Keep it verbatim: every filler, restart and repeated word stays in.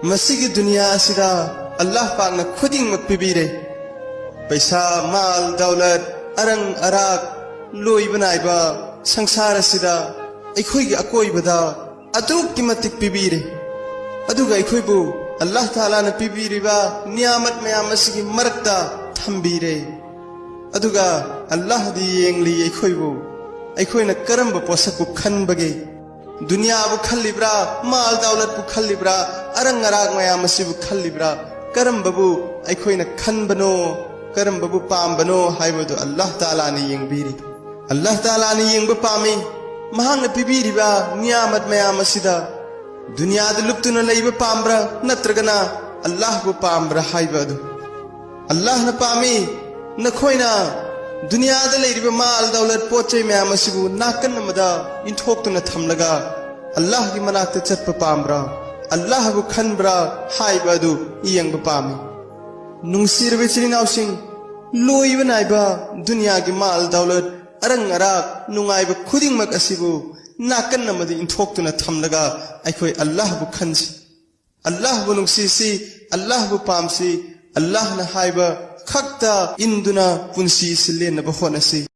ꯃꯁꯤꯒꯤ ꯗꯨꯅꯤꯌꯥ ꯑꯁꯤꯗ ꯑꯜꯂꯥꯍ ꯄꯥꯛꯅ ꯈꯨꯗꯤꯡꯃꯛ ꯄꯤꯕꯤꯔꯦ꯫ ꯄꯩꯁꯥ, ꯃꯥꯜ, ꯗꯧꯂꯠ, ꯑꯔꯪ ꯑꯔꯥꯛ, ꯂꯣꯏꯕ ꯅꯥꯏꯕ ꯁꯪꯁꯥꯔ ꯑꯁꯤꯗ ꯑꯩꯈꯣꯏꯒꯤ ꯑꯀꯣꯏꯕꯗ ꯑꯗꯨꯛꯀꯤ ꯃꯇꯤꯛ ꯄꯤꯕꯤꯔꯦ꯫ ꯑꯗꯨꯒ ꯑꯩꯈꯣꯏꯕꯨ ꯑꯜꯂꯥꯍ ꯇꯥꯂꯥꯅ ꯄꯤꯕꯤꯔꯤꯕ ꯅꯤꯌꯥꯃꯠ ꯃꯌꯥꯝ ꯑꯁꯤꯒꯤ ꯃꯔꯛꯇ ꯊꯝꯕꯤꯔꯦ꯫ ꯑꯗꯨꯒ ꯑꯜꯂꯥꯍꯗꯤ ꯌꯦꯡꯂꯤ ꯑꯩꯈꯣꯏꯕꯨ, ꯑꯩꯈꯣꯏꯅ ꯀꯔꯝꯕ ꯄꯣꯠꯁꯛꯄꯨ ꯈꯟꯕꯒꯦ? ꯗꯨꯅꯤꯌꯥꯕꯨ ꯈꯜꯂꯤꯕ꯭ꯔꯥ, ꯃꯥꯜ ꯗꯧꯂꯠꯄꯨ ꯈꯜꯂꯤꯕ꯭ꯔꯥ, ꯑꯔꯪ ꯑꯔꯥꯛ ꯃꯌꯥꯝ ꯑꯁꯤꯕꯨ ꯈꯜꯂꯤꯕ꯭ꯔꯥ? ꯀꯔꯝꯕꯕꯨ ꯑꯩꯈꯣꯏꯅ ꯈꯟꯕꯅꯣ, ꯀꯔꯝꯕꯕꯨ ꯄꯥꯝꯕꯅꯣ ꯍꯥꯏꯕꯗꯨ ꯑꯜꯂꯥꯍ ꯇꯥꯂꯥꯅ ꯌꯦꯡꯕꯤꯔꯤ꯫ ꯑꯜꯂꯥꯍ ꯇꯥꯂꯥꯅ ꯌꯦꯡꯕ ꯄꯥꯝꯃꯤ꯫ ꯃꯍꯥꯛꯅ ꯄꯤꯕꯤꯔꯤꯕ ꯅꯤꯌꯥꯃꯠ ꯃꯌꯥꯝ ꯑꯁꯤꯗ ꯗꯨꯅꯤꯌꯥꯗ ꯂꯨꯞꯇꯨꯅ ꯂꯩꯕ ꯄꯥꯝꯕ꯭ꯔꯥ, ꯅꯠꯇ꯭ꯔꯒꯅ ꯑꯜꯂꯥꯍꯕꯨ ꯄꯥꯝꯕ꯭ꯔꯥ ꯍꯥꯏꯕ ꯑꯗꯨ꯫ ꯑꯜꯂꯥꯍꯅ ꯄꯥꯝꯃꯤ ꯅꯈꯣꯏꯅ ꯗꯨꯅꯤꯌꯥꯗ ꯂꯩꯔꯤꯕ ꯃꯥꯜ ꯗꯧꯂꯠ, ꯄꯣꯠ ꯆꯩ ꯃꯌꯥꯝ ꯑꯁꯤꯕꯨ ꯅꯥꯀꯟ ꯑꯃꯗ ꯏꯟꯊꯣꯛꯇꯨꯅ ꯊꯝꯂꯒ ꯑꯜꯂꯥꯍꯒꯤ ꯃꯅꯥꯛꯇ ꯆꯠꯄ ꯄꯥꯝꯕ꯭ꯔꯥ, ꯑꯜꯂꯥꯍꯕꯨ ꯈꯟꯕ꯭ꯔꯥ ꯍꯥꯏꯕ ꯑꯗꯨ ꯌꯦꯡꯕ ꯄꯥꯝꯃꯤ꯫ ꯅꯨꯡꯁꯤꯔꯕ ꯏꯆꯤꯜ ꯏꯅꯥꯎꯁꯤꯡ, ꯂꯣꯏꯕ ꯅꯥꯏꯕ ꯗꯨꯅꯤꯌꯥꯒꯤ ꯃꯥꯜ ꯗꯧꯂꯠ, ꯑꯔꯪ ꯑꯔꯥꯛ, ꯅꯨꯡꯉꯥꯏꯕ ꯈꯨꯗꯤꯡꯃꯛ ꯑꯁꯤꯕꯨ ꯅꯥꯀꯟ ꯑꯃꯗ ꯏꯟꯊꯣꯛꯇꯨꯅ ꯊꯝꯂꯒ ꯑꯩꯈꯣꯏ ꯑꯜꯂꯥꯍꯕꯨ ꯈꯟꯁꯤ, ꯑꯜꯂꯥꯍꯕꯨ ꯅꯨꯡꯁꯤꯁꯤ, ꯑꯜꯂꯥꯍꯕꯨ ꯄꯥꯝꯁꯤ, ꯑꯜꯂꯥꯍꯅ ꯍꯥꯏꯕ ꯈꯛꯇ ꯏꯟꯗꯨꯅ ꯄꯨꯟꯁꯤ ꯑꯁꯤ ꯂꯦꯟꯅꯕ ꯍꯣꯠꯅꯁꯤ꯫